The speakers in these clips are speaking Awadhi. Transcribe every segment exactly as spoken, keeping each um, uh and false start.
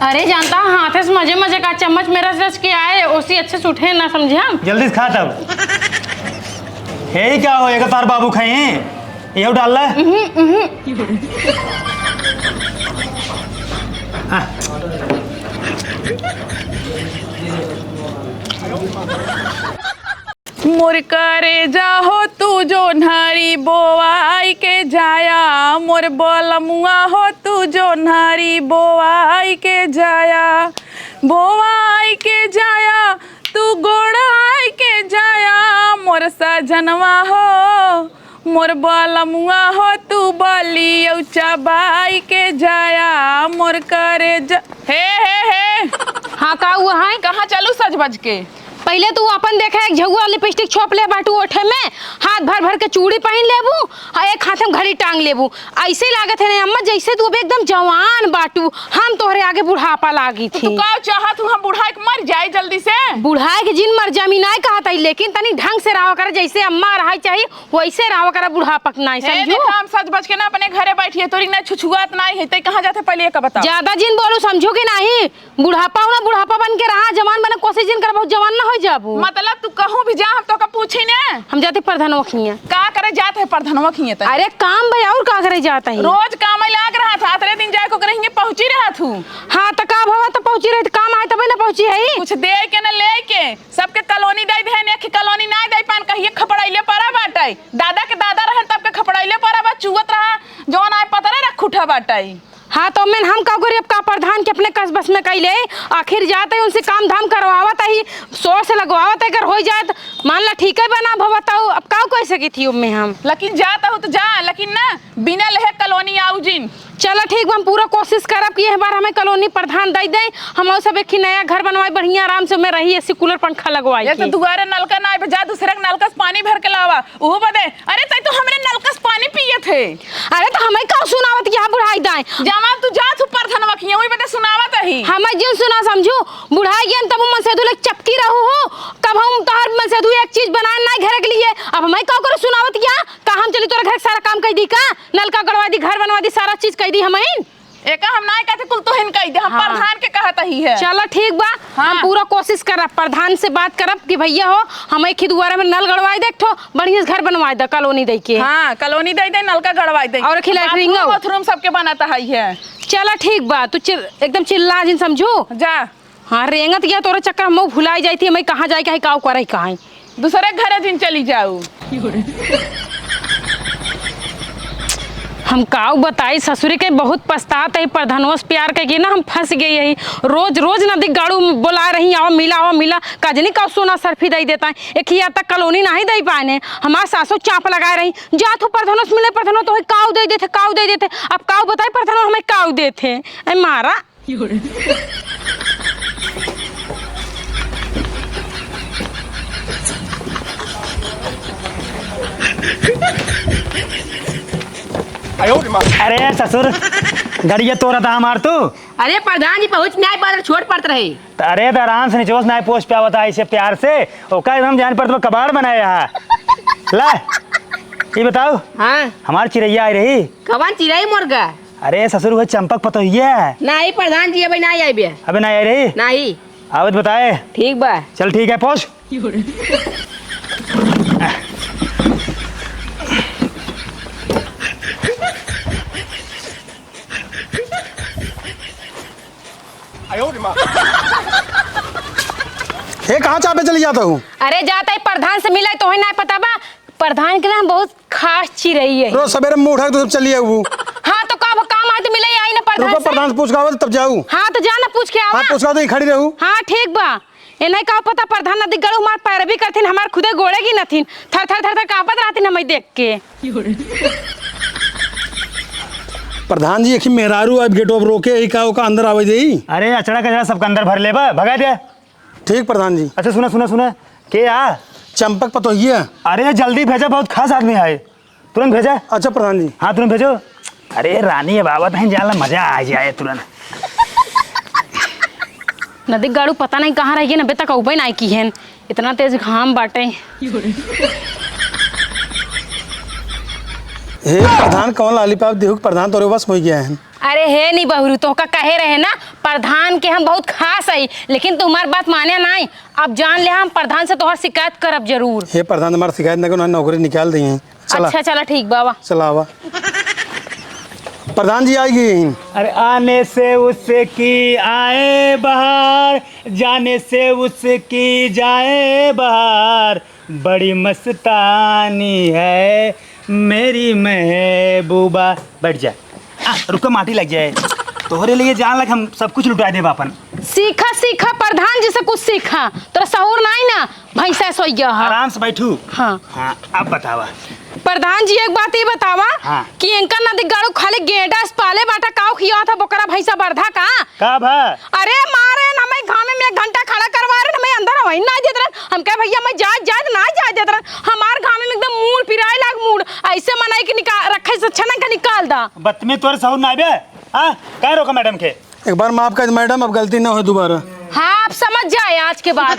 अरे जानता, हाथे से मजे मजे का चम्मच में रच रच के आए, ओसी अच्छे से उठे ना, समझे हम। जल्दी से खा तब। हे, ई का हो, एक तार बाबू खाई, ये डाल ले। उहुं, उहुं। आ। मोर करेजा हो तू जोन्हरी बोआई के जाया, मोर बलमुआ हो तू जोन्हरी बोआई के जाया, बोआई के जाया, तू गोड़ाई के जाया, मोर सजनवा हो, मोर बलमुआ हो तू बलियौ चबाई के जाया, मोर करेजा। हे, हे, हे। हाँ, का हुआ है? कहाँ चलू सज बज के? पहिले तू अपन देखे, एक झउआ लिपस्टिक छोप ले बाटू ओठे में, हाथ भर भर के चूड़ी पहिन लेबू, आ एक हाथे में घड़ी टांग लेबू। ऐसे लागत है ना अम्मा, जैसे तू अब एकदम जवान बाटू, हम तोहरे आगे बुढ़ापा लागी तो तू थी। का चाहत हूँ, हम बुढ़ाए के मर जाए जल्दी से? बुढ़ाए के जिन मर जामी नाय कहत हई, लेकिन तनी ढंग से रहा करे, जैसे अम्मा रहा चाही वैसे रहा करे, बुढ़ापा के नाय हे समझू। देखा, हम सज बज के ना अपने घरे बैठी है, तोरी ना छुछुआत नाय है, ते कहाँ जाते पहिले ये का बताओ। ज्यादा जिन बोलू समझू कि नाही? बुढ़ापा हो ना, बुढ़ापा बन के रहा, जवान बने कोशिश जिन कर, बहुत जवान ना हो जाबू। मतलब तू कहूँ भी जा, हम तोका पूछी ने। हम जाते प्रधानवा खिया। का करे जात है प्रधानवा खिया तनी? अरे काम भाई, और का करे जात है? रोज काम लाग रहा था, अतरे दिन जाए को करे हिये पहुँची रहा थू। हाँ तो का भवा तो पहुँची रही, काम आए तबे ना पहुँची है। कुछ दे के ना ले के, सबके कॉलोनी दे दे, एक कॉलोनी ना दे पान, कहिए खपड़ैले परा बाटे। दादा के दादा रहे तब के खपड़ैले परा बा, चुअत रहा, जौन आए पतरे रख उठा बाटे। हाँ, तो अम्मेन हम का करी, अब का प्रधान के अपने कस बस में कइले, आखिर जात है उनसे काम धाम करवावत है, सोर से लगवावत है, अगर होइ जात, मान ला ठीक है बना भवा, तो अब का कह सकी थी उम्मे हम। लेकिन जात हो तो जा, लेकिन ना बिना लेहे कॉलोनी आऊ जिन। चला ठीक बा, हम पूरा कोशिश करब कि यह बार हमें कॉलोनी प्रधान दे दे, हम और सब एक ही नया घर बनवाई, बढ़िया आराम से में रही, एसी कूलर पंखा लगवाई ये तो के। दुआरे नलका ना आए, जा दूसरे के नलका से पानी भर के लावा, ऊ बदे। अरे, तै तो हमरे नलका से पानी पियत है। अरे, तो हमें का सुनावत यहाँ बुढ़ाई दाएं? जमा तू जा तू प्रधानवा खिया, वही बदे सुनावत ही। हमें जिन सुना समझू, बुढ़ाई गयन तब मनसेधु ले चपकी रहू हो, कब हम तोहर मनसेधु एक चीज बनाए ना घर के लिए, अब हमें का करो सुनावत यहाँ, का हम चली तोरा घर के सारा काम कर दी का? नलका गड़वा दी, घर बनवा दी, सारा चीज कर दी हमें। एका हम नाय कहते, कुल तोहिन कह दे, हम हाँ। प्रधान के कहत ही है। चलो ठीक बा, हाँ। हम पूरा कोशिश करब, प्रधान से बात करब कि भैया हो, हम एक ही दुआरे में नल गड़वाई दे, एक ठो बढ़िया से घर बनवाई दे, कॉलोनी दे के। हाँ, कॉलोनी दे दे, नलका गड़वाई दे। और एक ही लैट्रिन बाथरूम, हो। बाथरूम सबके बनाता है ये। चलो ठीक बा, तू चिल-, एकदम चिल्ला जिन समझू। जा। हाँ, रेंगत गया तोरा चक्कर, हम भुलाई जाई थी, मैं कहाँ जाए के है, काऊ करे कहाँ। दूसरे घरे जिन चली जाऊ। हम काऊ बताई ससुरी के, बहुत पछतात है प्रधानवा से प्यार करके ना, हम फंस गई है। रोज रोज नदी गाड़ू बोला रही, "आवा मिला, आवा मिला।" का जनी काऊ सोना सर्फी दे देता है, एक ही तक कॉलोनी नहीं दे पाए ने। हमार सासू चाप लगा रही, "जा तू प्रधानवा से मिले, प्रधानवा तो काऊ दे देते, काऊ दे देते।" अब काऊ बताई प्रधानवा हमें काऊ देते, ए मारा। अरे ससुर, गड़िया तोरा था हमार तू। अरे प्रधान जी, पहुँच नहीं पात, छोट पड़त रहे। त अरे त आराम से निचोस नहीं पहुँच पावत है ऐसे प्यार से, ओका एकदम जान पड़त बा कबाड़ बनाए यहाँ। ला, ये बताओ, हाँ। हमार चिरैया आई रही। कवन चिरई मुर्गा? अरे ससुर, वह चंपक पतोहिया। नहीं प्रधान जी, अबे नहीं आइबे। अबे नहीं आई रही? नहीं। आवत बताए। ठीक बा। चल ठीक है, पहुँच। हे, कहाँ चापे चली जाता हूँ? अरे जाता ही प्रधान से मिला, तोहे ना पता बा। प्रधान के ना हम बहुत खास चिरई है। रोज सवेरे मुंह उठा के तू सब चली आऊ। हाँ, तो का अब काम आए तो मिले आई ना प्रधान रुको, से। प्रधान से पूछ के आवत तब जाऊ। हाँ, तो जा ना पूछ के आवा। हाँ, पूछ के आवत, यहीं खड़ी रहू। हाँ, ठीक बा। ए नहीं का पता, प्रधान नदी गड़ू हमार पैरवी करथिन, हमार खुदे गोड़े की नथिन। थर थर थर थर कांपत रहथिन हमें देख के। प्रधान जी, एक ही मेहरारू अब गेटवा पर रोके ही का ओका अंदर आवे देई? अरे अचड़ा कचड़ा सबका अंदर भर लेबा, भगा दे। ठीक प्रधान जी। अच्छा सुना, सुना, सुना, के आ? चंपक पतोहिया। अरे जल्दी भेजा, बहुत खास आदमी है, तुरंत भेजा। अच्छा प्रधान जी। हाँ तुरंत भेजो। अरे रानी अब आवत है, जाला मजा आ जाए तुरंत। नदी गाड़ू पता नहीं कहाँ रह गई, अबे तक अउबे नहीं की है, इतना तेज घाम बाटे। हे प्रधान, कौन लॉलीपॉप देहू के प्रधान तोरे बस हो गया है? अरे हे नी बहुरू, तोहका कहे रहे ना, प्रधान के हम बहुत खास हई, लेकिन तू हमार बात माने नाई। अब जान ले, हम प्रधान से तोहार शिकायत करब जरूर। हे प्रधान, हमार शिकायत न करो, नौकरी निकाल दी है। चला। अच्छा, चला, ठीक बा, आवा। चला, आवा। प्रधान जी आएगी। अरे आने से उसकी आए बाहर, जाने से उसकी जाए बाहर, बड़ी मस्तानी है मेरी महबूबा। बैठ जा। आ, रुको, माटी लग जाए। तोहरे लिए जान लग, हम सब कुछ लुटा देब आपन। सीखा, सीखा, प्रधान जी से कुछ सीखा। तोरा सहूर नाई ना, भैंसा सोई गया है। आराम से बैठू। हाँ। हाँ, अब बतावा। प्रधान जी, एक बात ई बतावा हाँ। कि इनका नदी गाड़ू खाली गेंडा से पाले बाटा, काऊ खियावत है बोकरा भैंसा बरधा का? का भा? अरे मारे न, हमें घामे में एक घंटा खड़ा करवा रहे, हमें अंदर वहीं ना देत रहन। हम कहे, "भैया, मैं जाए, जाए, ना जाए देत रहन।" हमार घामे में एकदम मूड़ पिराए लाग मूड़। ऐसे मनई के निकाल, रखे से छनन के निकाल दा। बत्तमीज, तोरे सहूर नाई बे? हाँ? काहे रोका मैडम के? एक बार माफ कर दे मैडम, अब गलती ना हो दोबारा। हाँ, आप समझ जाए आज के बाद।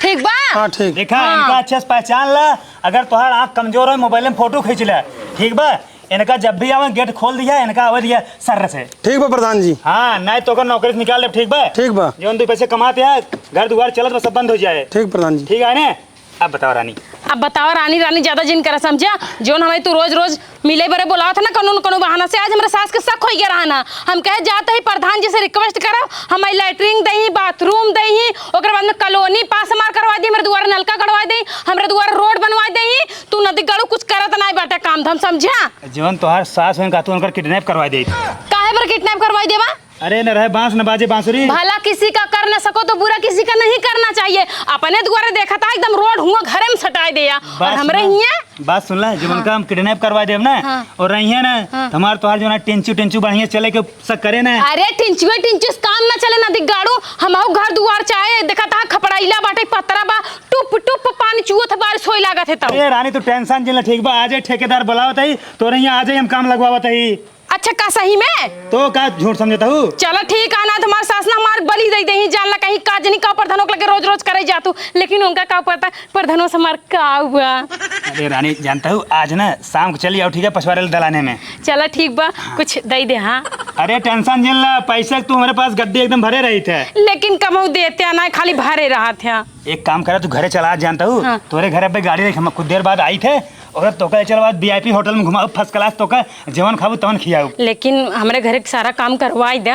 ठीक बा? हाँ, ठीक। देखा, हाँ। इनका अच्छे से पहचान ला। अगर तोहार आँख कमजोर हो, मोबाइल में फोटो खींच ले। ठीक बा? इनका जब भी आवे, गेट खोल दिया, इनका आवे दिया सर से। ठीक बा प्रधान जी। हाँ, नहीं तो ओकर नौकरी से निकाल देब, ठीक बा? ठीक बा। जौन दू पैसे कमाते हैं, घर दुआर चलत बा, सब बंद हो जाए। ठीक प्रधान जी। ठीक है ने? अब बताओ रानी। अब बताओ रानी, रानी ज्यादा जिन करा समझा, जौन हमें तू रोज रोज मिले बरे बोलावत है ना, कौनो न कौनो बहाना से। आज हमरे सास के शक होइ गया रहा ना, हम कहे जात ही प्रधान जी से रिक्वेस्ट करब, हमें लैट्रिन दही, बाथरूम दही, ओकरे बाद में कॉलोनी पास हमार करवा दी, हमरे दुआरे नलका गड़वा दही, हमरे दुआरे रोड बनवा दही। तू नदी गड़ू कुछ करत नाई बाटे काम धाम, समझा? जवन तोहार सास होइहैं, का तू उनकर किडनैप करवा दे? काहे पर किडनैप करवाई देबा? अरे, न रहे बांस न बाजे बांसुरी। भला किसी का कर न सको तो बुरा किसी का नहीं करना चाहिए। अपने दुआरे देखा था एकदम रोड हुआ घरे में सटाए दे या। और बात हमरे सुना, हियाँ बात सुन ले, जब हाँ। उनका हम किडनैप करवा देब ना, हाँ। और रहिए ना, हाँ। तो हमार तोहार जो ना टेंचू टेंचू बढ़िया चले के सब करे ना। अरे टिंचुए टिंचू से काम ना चले ना दिग्गाड़ू, हमहू घर दुआर चाहे देखा था खपड़ाइला बाटे पतरा बा, टुप टुप पानी चुअत बारिश होए लागत है तब। अरे रानी तू टेंशन जिन ले, ठीक बा, आ जाए ठेकेदार बुलावत है, तोरे यहाँ आ जाए हम काम लगवावत है। अच्छा का सही में? तो का झूठ समझत हूँ? चला ठीक है ना, तुम्हार सास ना हमार बलि दे देही, जान ला कहीं का जनी का प्रधान ओकला के रोज रोज करे जातू, लेकिन उनका का पता प्रधानो से हमार का हुआ। अरे रानी जानता हूँ, आज ना शाम को चली आओ ठीक है, पछवारे दलाने में। चला ठीक बा, हाँ। कुछ दे दे। हाँ। अरे टेंशन जिन ला, पैसे तू हमारे पास गड्डी एकदम भरे रही थे। लेकिन कबहू देते ना, खाली भरे रहत है। एक काम करा, तू घरे चला, जानता हूँ हाँ। तोरे घर पे गाड़ी रख, हम कुछ देर बाद आई थे और तोका चल बाद वीआईपी होटल में घुमाऊ, फर्स्ट क्लास तोका जवन खाबू तवन खियाऊ। लेकिन हमरे घरे के सारा काम करवाई दे।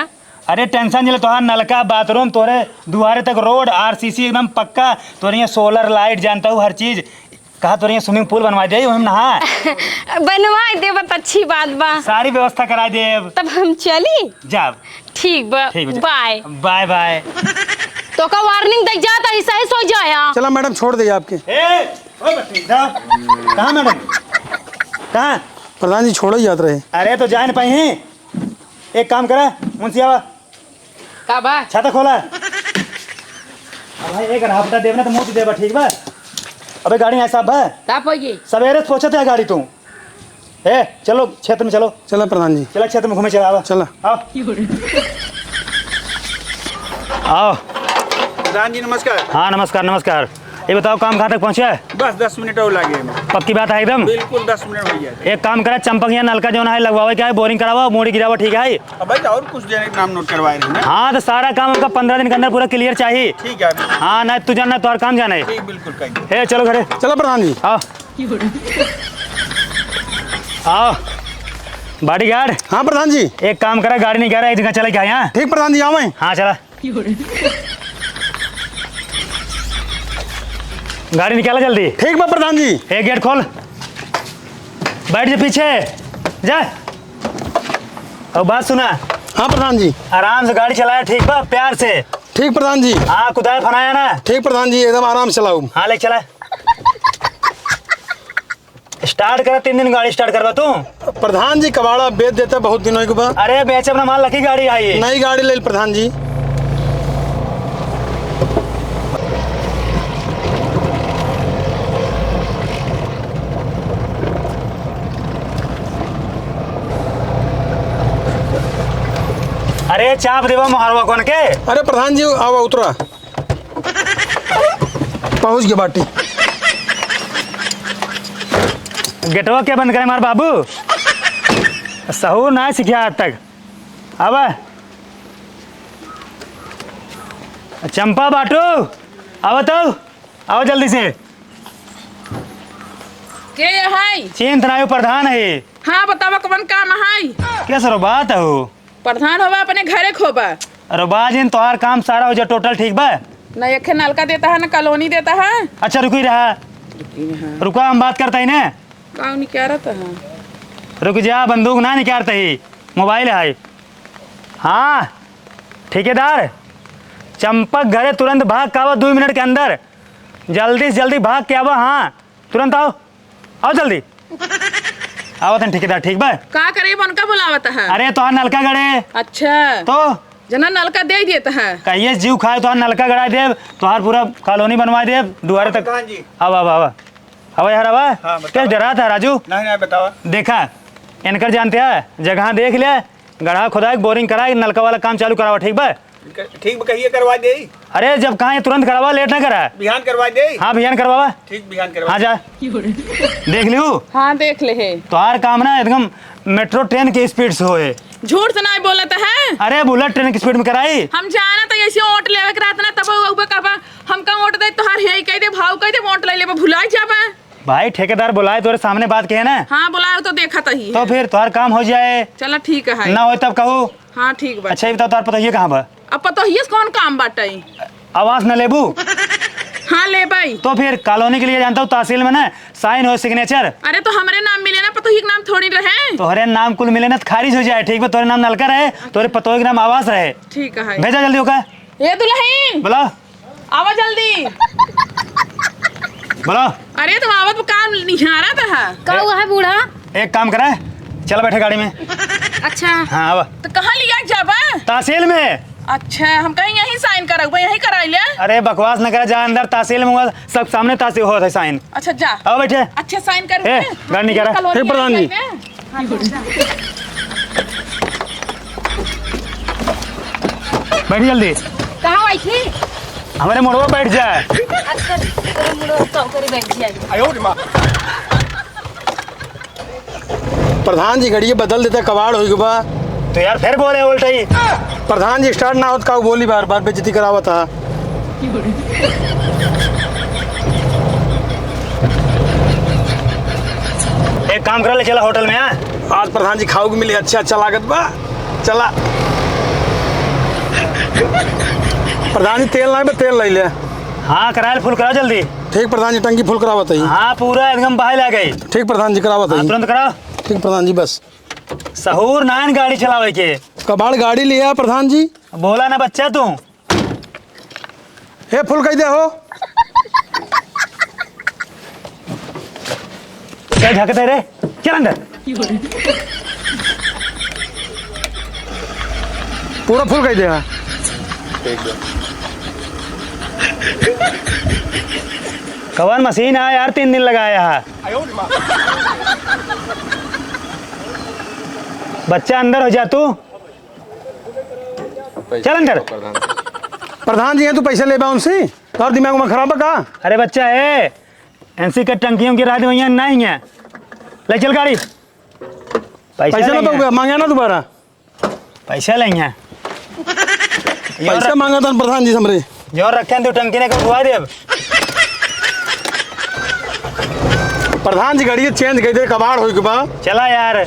अरे टेंशन जिन ले, तोहार नलका बाथरूम, तोरे दुआरे तक रोड, आरसीसी एकदम पक्का, तोरे यहाँ सोलर लाइट जानता हूँ हर चीज। कहा तोरे यहाँ स्विमिंग पूल बनवा दे, वही में नहा। बनवा देब त अच्छी बात बा। सारी व्यवस्था करा देब। तब हम चली? जाब। ठीक बा, ठीक बा, जा। बाय। Bye bye. तोका वार्निंग दे जात, ऐसा ही सो जाया। चला मैडम, छोड़ दे आपके। ए, ओ बच्ची, जा। कहाँ मैडम? कहाँ? प्रधान जी छोड़े जात रहे। अरे तो जाए न पाई हैं। एक काम करा, मुंशियावा, का बा? छाता खोला। अब भाई एक रहापटा देब ना तो मुंह देबा, ठीक बा? अबे गाड़ी यहाँ साफ बा? साफ होई। सवेरे से पोछत है गाड़ी तू। ए, चलो क्षेत्र में चलो। चला प्रधान जी। चला क्षेत्र में घूमे चला, आवा। चला। आओ। आओ। प्रधान जी नमस्कार। हाँ नमस्कार, नमस्कार। ये बताओ काम कहाँ तक पहुँचा है? बस दस मिनट और लागे। पक्की बात है एकदम? बिल्कुल दस मिनट हो गया। एक काम करा, चंपक यहाँ नलका जो ना है लगवावे क्या है, बोरिंग करावा, मोड़ी गिरावा, ठीक है? अब भाई और कुछ देने का नाम नोट करवाए रहे ना। हाँ तो सारा काम हमका पन्द्रह दिन के अंदर पूरा क्लियर चाहिए। ठीक है। हाँ ना तू जाना, तोहर काम जाना है। ठीक, बिल्कुल कहेंगे। ए चलो घरे। चलो प्रधान जी। आओ। आओ। बॉडीगार्ड। हाँ प्रधान जी। एक काम करा, गाड़ी निकाला, एक जगह चले क्या यहाँ? ठीक प्रधान जी, आवे। हाँ चला। गाड़ी निकाला जल्दी। ठीक बा प्रधान जी। ए गेट खोल। बैठ जा पीछे। जा। और बात सुना। हाँ प्रधान जी। आराम से गाड़ी चलाया, ठीक बा, प्यार से। ठीक प्रधान जी। हाँ कुदाया फनाया ना। ठीक प्रधान जी, एकदम आराम से चलाऊ। हाँ ले चला। स्टार्ट करा, तीन दिन गाड़ी स्टार्ट करवा तू। प्रधान जी कबाड़ा बेच देता, बहुत दिन हो गए बा। अरे बेचे अपना माल, लकी गाड़ी आई है। नई गाड़ी ले प्रधान जी। अरे चाप देवा मोहरवा कौन के? अरे प्रधान जी आवा उतरा। पहुँच गए बाटी। गेटवा के बंद करे हमार बाबू? सहूर ना सीखे आज तक। आवा। चंपा बाटू, आवा तो, आवा जल्दी से। के है? चिंत नायु प्रधान है। हाँ, बतावा कौन काम है? क्या सरो बात हो? प्रधान होबा, अपने घरे खोबा। अरे बा जिन, तोहार काम सारा हो जा, टोटल ठीक बा? ना, एक नलका देता है, ना कॉलोनी देता है। अच्छा, रुकी रहा। रुकी रहा। रुका, हम बात करता ही ना। काऊ निकारत है? रुक जा, बंदूक ना निकारता ही, मोबाइल है। हाँ, ठेकेदार, चंपक घरे तुरंत भाग के आवा, दो मिनट के अंदर। जल्दी से जल्दी भाग के आवा, हाँ, तुरंत आओ। आओ जल्दी। आवत हन ठेकेदार, ठीक बा? का करे, उनका बुलावत है? अरे, तोहार नलका गड़े। अच्छा। तो? जना नलका दे देत है। कहिए जीव खाए, तोहार नलका गड़ा देब, तोहार पूरा कॉलोनी बनवा देब, दुआरे तक। प्रधान जी। आवा, आवा, आवा। आवा यार, आवा। हाँ, बताओ। क्या डरा था, राजू? नहीं, नहीं, बताओ। देखा, इनकर जानते हैं, जगह देख ले, गढ़ा खुदाई, बोरिंग कराई, नलका वाला काम चालू करावा, ठीक बा? ठीक बा, कहिए करवा दे। अरे, जब कहा है, तुरंत करवा, लेट ना करा। बिहान करवा दे। हाँ, बिहान करवावा। ठीक, बिहान करवा। हाँ, जा। देख लियो। हाँ, देख ले है। तोहार काम ना एकदम मेट्रो ट्रेन के स्पीड से होए। झूठ तो नहीं बोलत है। अरे, बुलेट ट्रेन की स्पीड में कराई। हम जाना तो ऐसे वोट लेवे के रहत ना, तब वो कहबा, हमका वोट दे, तोहार हे कह दे, भाव कह दे, वोट ले लेबा, भुलाई जाबा। भाई, ठेकेदार बुलाए, तोरे सामने बात किहे ना। हाँ, बुलाओ तो देखा तही तो है। फिर तोहार काम हो जाए। चला, ठीक है। ना होए तब कहू। हाँ, ठीक बा। अच्छा, ये बताओ, तोहार पतोहिया कहाँ बा? अब पतोहिया से कौन काम बाटे? आवास न लेबू? हाँ, लेबै। तो फिर कॉलोनी के लिए जानता हूँ, तहसील में ना साइन हो, सिग्नेचर। अरे, तो हमरे नाम मिले ना, पतोहिया के नाम थोड़ी रहे। तोहरे नाम कुल मिले ना, तो खारिज हो जाए, ठीक बा? तोहरे नाम नलका रहे, तोहरे पतोहिया के नाम आवास रहे। ठीक है। भेजा जल्दी ओका। ए दुल्हन। बोला। आवा जल्दी। बोलो। अरे, तुम आवत में का निहारत है? का हुआ है बूढ़ा? एक काम करा, चला बैठा गाड़ी में। अच्छा। हाँ, आवा। तो कहाँ लिया जाबा? तहसील में। अच्छा, हम कहीं यहीं साइन करब, यहीं कराई ले। अरे, बकवास न करा, जा अंदर तहसील में, हुआ सब सामने तहसील होत है साइन। अच्छा, जा। आवा बैठे। अच्छा, साइन कर ए, दे। गाड़ी निकाला। कॉलोनी हे प्रधान जी। में। बैठ जल्दी। कहाँ बैठी? हमारे मोड़वा बैठ जा। अच्छा, तेरे मुड़वा तो करे बैठ जाए। प्रधान जी, घड़िया बदल देता, कबाड़ होई गवा। तो यार, फिर बोले उल्टा ही। प्रधान जी, स्टार्ट ना होत का, बोली बार बार बेइज्जती करावत है। एक काम कर ले, चला होटल में, हाँ? आज प्रधान जी खाऊ के मिली, अच्छा अच्छा लागत बा। चला। प्रधान जी, तेल ना बा, तेल ले ले। हाँ, करायल फुल कराओ जल्दी। ठीक प्रधान जी, टंकी फुल करावत है। हाँ, पूरा एकदम बहाय लागे। ठीक प्रधान जी, करावत है। हाँ, तुरंत कराओ। ठीक प्रधान जी, बस। सहूर नान गाड़ी चलावे के। कबाड़ गाड़ी लिया प्रधान जी। बोला ना बच्चा तू। हे, फुल कई दे हो। क्या झकते रे? चल अंदर। पूरा फुल कई दे हा। कवन मशीन है यार, तीन दिन लगाया है। बच्चा अंदर हो जा तू। चल अंदर। प्रधान जी हैं, तू पैसा लेबा उनसे? तोर दिमाग में खराब बा का? अरे बच्चा है, एनसी के टंकियों की रात में यहाँ नहीं है। ले चल गाड़ी। पैसा पैसा ना लेंगे। तो मांगे ना दोबारा। पैसा लेंगे। पैसा मांगा था प्रधान जी से हमरे। जो रखे हैं, तू टंकी ने को उठवा दे अब। प्रधान जी, गाड़ी चेंज कर दे, कबाड़ होई के बा। चला यार।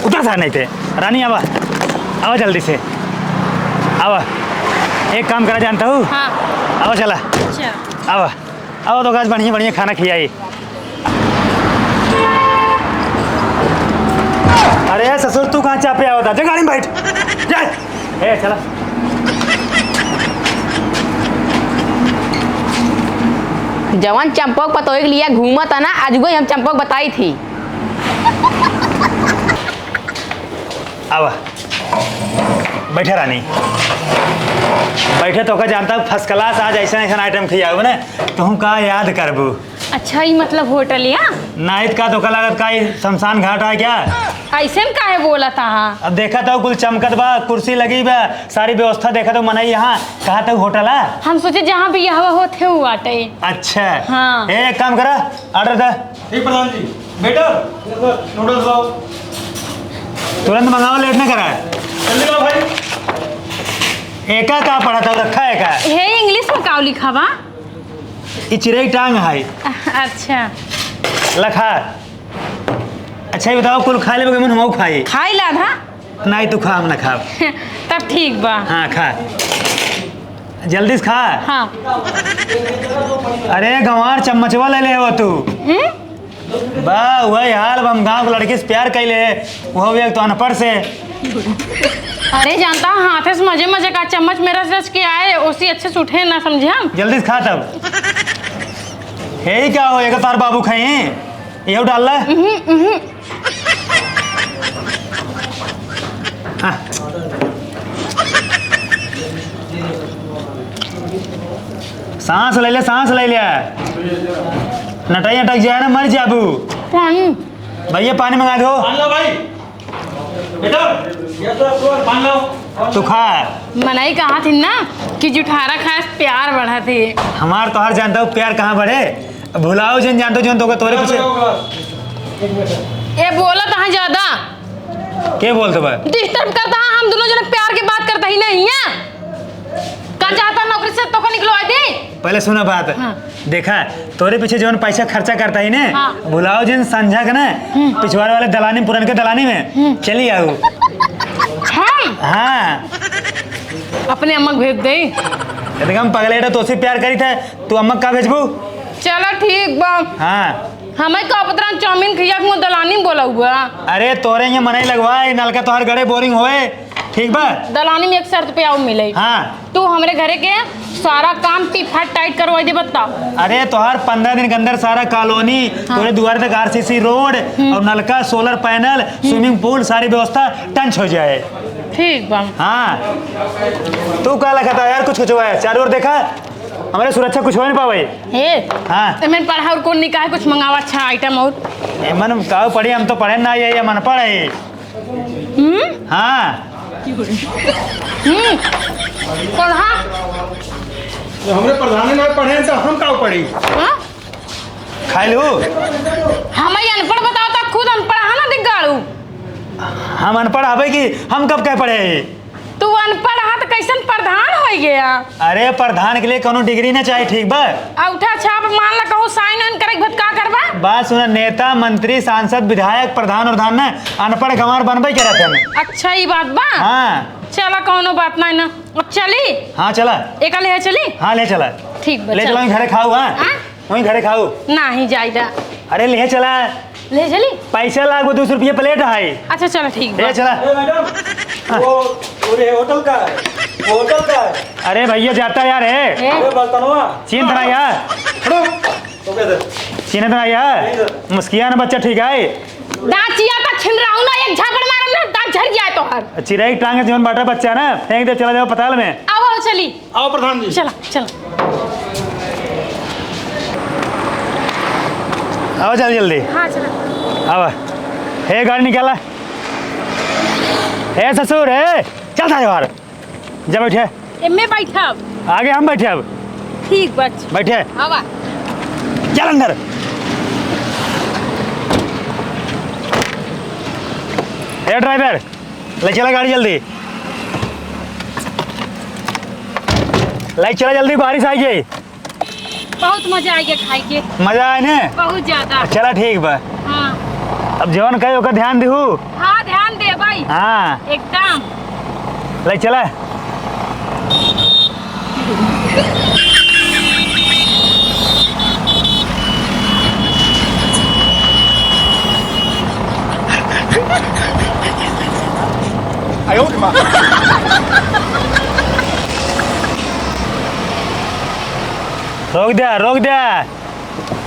उतर सा नहीं थे। रानी, आवा, आवा जल्दी से, आवा। एक काम करा जानता हूँ। हाँ। आवा चला। अच्छा। आवा। अब तो आज बढ़िया बढ़िया खाना खियाई। अरे ससुर, तू कहाँ चापे आवता? जा गाड़ी में बैठ। जा। ए, चला। जवन चंपक पतोह के लिए घूमत है ना, आज वही हम चंपक बताई थी। आवा, बैठे रानी, बैठे। तो का जानता हूँ, फर्स्ट क्लास आज ऐसा ऐसा आइटम खियाऊ ने, तुम का याद करबू। अच्छा, ई मतलब होटल या? नाहीं त का, तोका लागत का ई शमशान घाट है क्या? अइसन काहे बोलत हा? अब देखत हौ, कुल चमकत बा, कुर्सी लगी बा, सारी व्यवस्था देखत हौ, मनई यहाँ, कहा तौ होटल है? हम सोचे जहाँ बियाहवा होत है, उ बाटे। अच्छा। हाँ। ए, एक काम करा, order दे। ठीक प्रधान जी। Waiter, नूडल्स लाओ। तुरंत मंगाओ, late न करा। जल्दी लाओ भाई। एका का पढ़त हौ, रखा है का? हे, English में का लिखा बा? ई चिरई टांग है। अच्छा। लखा। अच्छा, ई बताओ, कुल खाइ लेबे कि हमहूँ खाई? खाइ ला था। नाहीं, तू खा, हम ना खाब। तब ठीक बा। हाँ, खा। जल्दी से खा। हाँ। अरे, गंवार चम्मचवा ले ले हो तू। हम्म? बा, वही हाल, अब हम गाँव के लड़की से प्यार कइले, वो भी एक तो अनपढ़ से। अरे जानता, हाथे से मजे मजे का चम्मच में रच रच के आए, ओसी अच्छे से उठे ना, समझे हम। जल्दी से खा तब। हे, ई का हो, एक तार बाबू खाई, ये डाल ले। उहुं, उहुं। हाँ। सांस ले ले, सांस ले ले। नटई अटक जाए ना, मर जाबू। पानी। भैया, पानी मंगा दो। पानी लो भाई। बेटा, ये तो पानी लो। तू खा। मनई कहा थी ना कि जुठारा खाए से प्यार बढ़त है। हमार तोहार जानत हौ प्यार कहाँ बढ़े? भुलाओ जिन जानत हौ, जौन तोके तोरे पीछे। ए, बोलत हा ज्यादा। के बोलत बा? Disturb करत हा, हम दुनो जने प्यार के बात करत ही नहीं है। का चाहत हा नौकरी से तोको निकलवा दी? पहले सुना बात। हाँ। देखा, तोरे पीछे जौन पैसा खर्चा करत ही ने, हाँ। भुलाओ जिन संझा के ना, हम्म। पिछवारे वाले दलानी, पुरनके दलानी में हम्म। चली आऊ। हम? हाँ। अपने अम्मा के भेज दे। एकदम पगलेट है, तोसे प्यार करी थे, तू अम्मा का भेजबू? चला ठीक बा। हाँ। हमें का पता चाउमीन खिया के मुँह दलानी बोला हुआ। अरे तोरे यहाँ मनई लगवा, ई नलका तोहार गड़े boring होए, ठीक बा? दलानी में एक शर्त पे आऊ मिले। हाँ। तू हमरे घरे के सारा काम टिफा टाइट करवाई दे बता। अरे तोहार पन्द्रह दिन के अंदर सारा कॉलोनी, हाँ। तोरे दुआरे तक आरसीसी रोड हम्म। और नलका, सोलर पैनल, हम्म। स्विमिंग पूल, सारी व्यवस्था टंच हो जाए। ठीक बा। हाँ। तू का लखत हा यार, कुछ कुछ हुआ है? चारों ओर देखा, हमरे सुरक्षा कुछ हो नहीं पावे। हे, हाँ। एमन पढ़ा और कौन निकाहे कुछ मंगावा अच्छा आइटम और? एमन का पढ़ी, हम तो पढ़े ना, ये, ये मन पढ़े। हम्म? हाँ। हम्म। पढ़ा। तो हमरे प्रधान ना पढ़े तो हम का पढ़ी? हाँ? खाइ लू। हम ही अनपढ़ बताओ तो खुद अनपढ़ है ना दिग्गाड़ू। हम अनपढ़ हवे कि हम कब कह पढ़े? तू अनपढ़ हा त कैसन प्रधान होइ गया? अरे प्रधान के लिए कौनो डिग्री ना चाही, ठीक बा? औंठा छाप मान ला कहूँ साइन वाइन करे के बाद का करबा? बात सुना, नेता, मंत्री, सांसद, विधायक, प्रधान उरधान ना, अनपढ़ गंवार बनबे करत हन। अच्छा ई बात बा? हाँ। चला कौनो बात नहीं ना, अब चली? हाँ चला। एका ले चली? हाँ ले चला। ठीक बा, ले चला। चला, वहीं घरे खाऊ, हाँ? हाँ? वहीं घरे खाऊ। नहीं जाइदा। अरे ले चला। ले चली? पैसा लागो, दो सौ रुपया प्लेट है। अच्छा चला ठीक बा। ले चला। ए मैडम, वो, वो रे होटल का है, वो होटल का है। अरे भैया जाता यार है। ए? अरे बर्तनवा। चीन तरह यार। हटो। तो क्या दे? चीन तरह यार। नहीं सर। मुस्किया ना बच्चा ठीक है। दाँत चिया ता छिन रहा हूँ ना, एक झापड़ मारम ना, दाँत झड़ जाए तोहर। चिरई टांगे जीवन बाटा बच्चा ना, फेंक दे, चला जाओ पताल में। आओ, आओ, चली। आओ प्रधान जी। चला, चला। आओ जल्दी, जल्दी। हाँ, चला। आवा। हे गाड़ी निकाला। हे ससुर, हे। चल था यार। जा बैठे। एमे बैठब। आगे हम बैठे अब। ठीक बच। बैठे। आवा। चल अंदर। ए ड्राइवर, ले चला गाड़ी जल्दी। ले चला जल्दी, बारिश आ गई। बहुत मजा आ गया खाए के। मजा आए ने? बहुत ज्यादा। चला ठीक बा। हाँ। अब जवन कहे ओकर ध्यान दिहू। हाँ, ध्यान दे भाई। हाँ। एकदम। ले चला। रोक द्या, रोक द्या।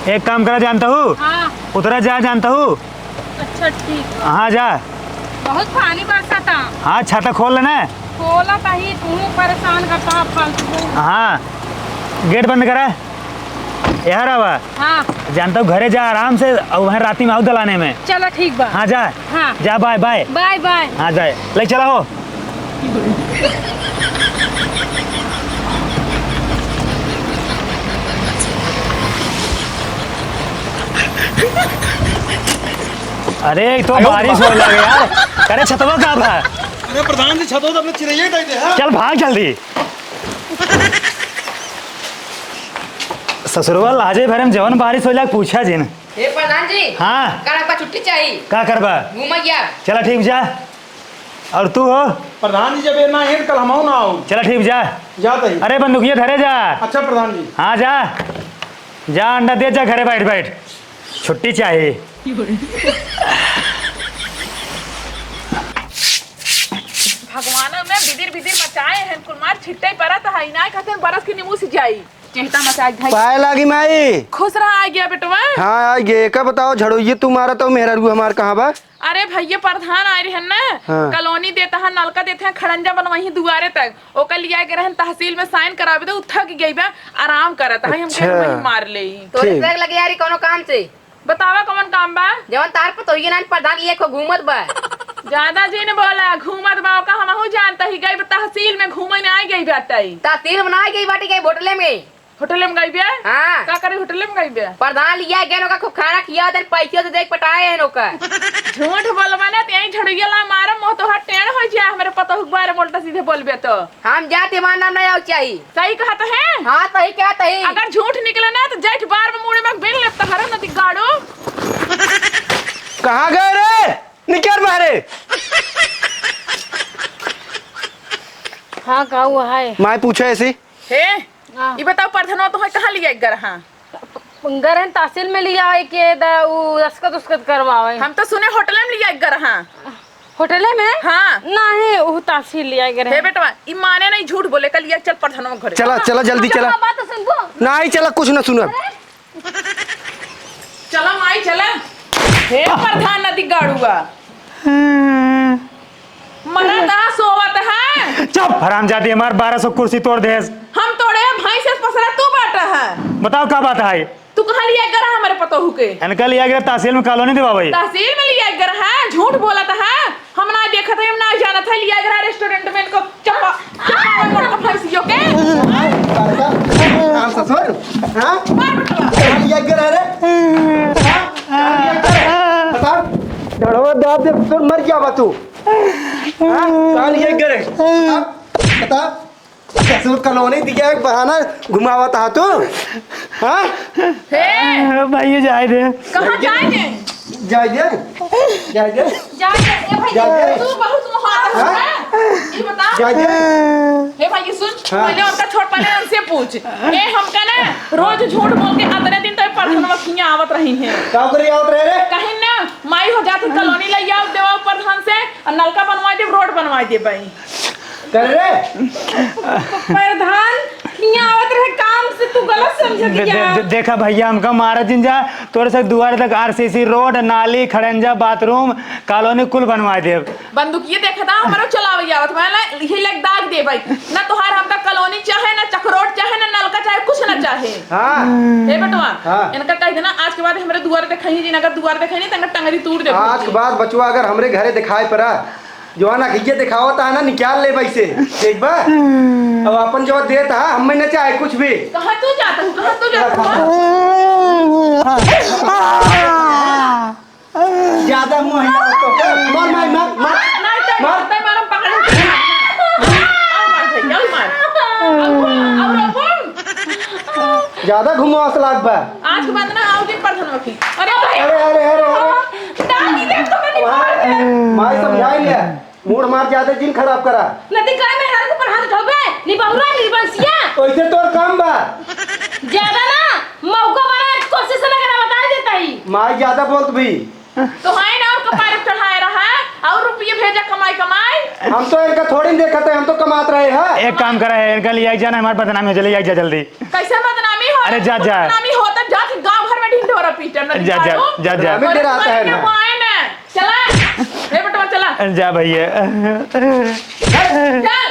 एक काम करा जानता हूँ? हाँ। उतरा जा जानता हूँ? अच्छा, ठीक। हाँ, जा। बहुत पानी बरसता। हाँ, छाता खोल लेना। खोला ताही, तू परेशान करता फालतू। हाँ, गेट बंद करा। यहाँ रहा। हाँ। जानता हूँ, घरे जा आराम से, और वहाँ राती में आओ दलाने में। चला, ठीक बा। हाँ, जा। हाँ। जा, बाय, बाय। Bye, bye. हाँ, जाए। ले चला हो। अरे, एक तो आयो बारिश बा। होए लगे यार। करे छतवा का बा? अरे प्रधान जी, छतवा तो अपने चिरैया डाल दे, हाँ? चल भाग जल्दी। ससुरवा लाजे भरे में जवन बारिश होए लाग पूछा जिन। हे प्रधान जी। हाँ। कल आपका छुट्टी चाहिए। का करबा? घूमैया। चला ठीक जा। और तू हो? प्रधान जी, जब ये ना आए, कल हम ना आओ। चला ठीक जा। जात ही। अरे बंदूकिया धरे जा। अच्छा प्रधान जी। हाँ जा। जा अंडा दे जा घरे बैठ बैठ। छुट्टी चाहिए। भगवान में बिदिर बिदिर मचाए हैं, कुल मार छिट्टे परत है, इनाय कहते हैं बरस के नींबू से जाई। चेहता मचा के भाई। पाए लागी माई। खुश रहा, आ गया बेटवा। हाँ, आ गए। का बताओ, झड़ोइये तू मारा तो मेहरारू हमार कहाँ बा? अरे भैया, प्रधान आए रहन ना, हाँ। कॉलोनी देता है, नलका देते हैं, खड़ंजा बनवाई दुआरे तक, ओकर लिया के रहन तहसील में साइन करावे दे, उ थक गई बा, आराम करत है, हम अच्छा। कहे वहीं मार ले। तोरे ठीक। से लगे यारी कोनो काम से? बतावा कौन काम बा? जवन तार पतोहिए नान प्रधान लिए को घूमत बा। ज्यादा जिन बोला, घूमत बा, ओका हमहू जानता ही, गई बा तहसील में घूमे ना आई गई बाटे। तहसील में ना आई गई बाटे, गई होटले में। होटल में गई बे? हाँ। का करे होटल में गई बे? प्रधान लिया गए ओका खूब खाना खिया देन, पैसे से देख पटाए हैं ओका। झूठ बोलबा ना, ते यहीं झड़ुइया ला मारम, मुँह तोहार टेढ़ हो जाए, हमरे पतोह के बारे में उल्टा सीधे बोलबे तो। हम जात ईमान नाम नहीं आओ चाहिए। सही कहत है? हाँ, सही कहत है। अगर झूठ निकले ना तो जेठ बार में मुड़े में बिन लेता हरा नदी गाड़ो। कहाँ गए रे? निकर बाहरे। हाँ, का हुआ है? माई पूछे ऐसी। हे, हाँ। ई बताओ, परधनवा तोहे कहाँ लिया एक गरहा? गरहन तहसील में लिया है के दा, उ दस्खत उस्खत करवावे। हम तो सुने होटले में लिया एक गरहा। होटले में? हाँ। नहीं, उ तहसील लिया एक गरहा। हे बेटवा, ई माने नहीं, झूठ बोले, कल लिया चल परधनवा घरे। चला, चला, जल्दी चला। बात तो सुनबो। नहीं, चला, कुछ ना सुनब। अरे, चला माई, चला। हे प्रधान नदी गाड़ुआ। मरत हा, सोवत है। चुप, हरामजादी, हमार बारह सौ कुर्सी तोड़ देस। हम तोड़े भैंस से पसरा तू बाटा है। बताओ का बात है? तू कहाँ लिया गरा हमारे पतोहू के? इनका लिया गरा तहसील में कॉलोनी दिवावे। तहसील में लिया गरा है, झूठ बोलत है। हम ना देखत है, हम ना जानत है, लिया गरा रेस्टोरेंट में इनको चपा, चपा में मोटका फंसियो के। हाँ, ससुर, हाँ? मार बेटवा। कहाँ लिया गरा रे? हाँ? कहाँ लिया गरा? बताओ। डड़वा दाब दे, ससुर मर गया बा तू। हाँ? कहाँ लिया गरा? हाँ? बता। ससुर कॉलोनी दिया एक बहाना घुमावत हा तू? हाँ? हे! भाई, ये जाए दे। कहाँ जाए दे? जाए दे। जाए दे। जाए दे। ए भाई, जाए दे। तू बहुत मुहावरा हाँ? है। ये बता। जाए दे। हे भाई, ये सुन, हाँ। पहले उनका छोड़, पहले उनसे पूछ। ए, हमका ना रोज झूठ बोल के अतने दिन तक परधनवा खिया आवत रही हैं। का करे आवत रहे रे? कहीं ना, माई हो जात कॉलोनी ले आओ, देवा प्रधान से, और नलका बनवा दे, रोड बनवा दे भाई। कर रे। प्रधान, हियाँ आवत रहे काम से, तू गलत समझ दे-, दे-, गया। दे-, देखा भैया, हमका मारा जिन जा, तोरे से दुआरे तक आरसीसी रोड, नाली, खड़ंजा, बाथरूम, कॉलोनी कुल बनवा देब। बंदूकिये देखा था, हमारा चलावे आवत, मैं ना यही लग दाग दे भाई। ना तोहार हमका कॉलोनी चाहे, ना चकरोट चाहे, ना नलका चाहे, कुछ ना चाहे। हाँ। हे बेटवा, हाँ। इनका कह देना, आज के बाद हमरे दुआरे देखाई जिन, अगर दुआरे देखाई नहीं, तो इनका टंगरी तूड़ दे आज के बाद बचवा अगर हमरे घरे दिखाई पड़ा, जवान अखिया दिखावत है ना, निकाल ले वैसे, ठीक बा? अब अपन जो देत है, हमें न चाहे कुछ भी। कहाँ तू जाता हूँ, कहाँ तू जाता हूँ? ज्यादा मुँह हिलाओ तो, मार, मार, मार, मार, नहीं, तो मार। नहीं, मार, पकड़। और मार, और मार। और बोल, और बोल। ज्यादा घुमवास लाग बा। आज के बाद ना आओ दिन प्रधान वकील। अरे भाई। अरे, अरे, अरे, अरे। दादी देख तो मैंने मार दे। माई समझाई ले। मूड मार ज्यादा जिन खराब करा। नदी का मेहरारू के ऊपर हाथ उठावे, निबहुरा, निर्बंसिया। वैसे तोर काम बा। ज्यादा ना, मौका वाला कोशिश ना करा, बता देता ही। माई ज्यादा बोलत भी। तो है ना, और कपार पे चढ़ाए रहा, और रुपये भेजा कमाई, कमाई। हम तो इनका थोड़ी देखत है, हम तो कमात रहे हैं। एक काम करा है, इनका लिया जाना, हमारी बदनामी हो जाए, लिया जा जल्दी। कैसे बदनामी हो? अरे जा, जा। बदनामी होता, जा के गांव भर में ढिंढोरा पीटे, ना जा, जा, दिखाड़ू। जा, जा। बदनामी और डराता है तुम्हारे ना। क्या हुआ है ना? चला। ए बेटवा, चला। जा भैया। चल।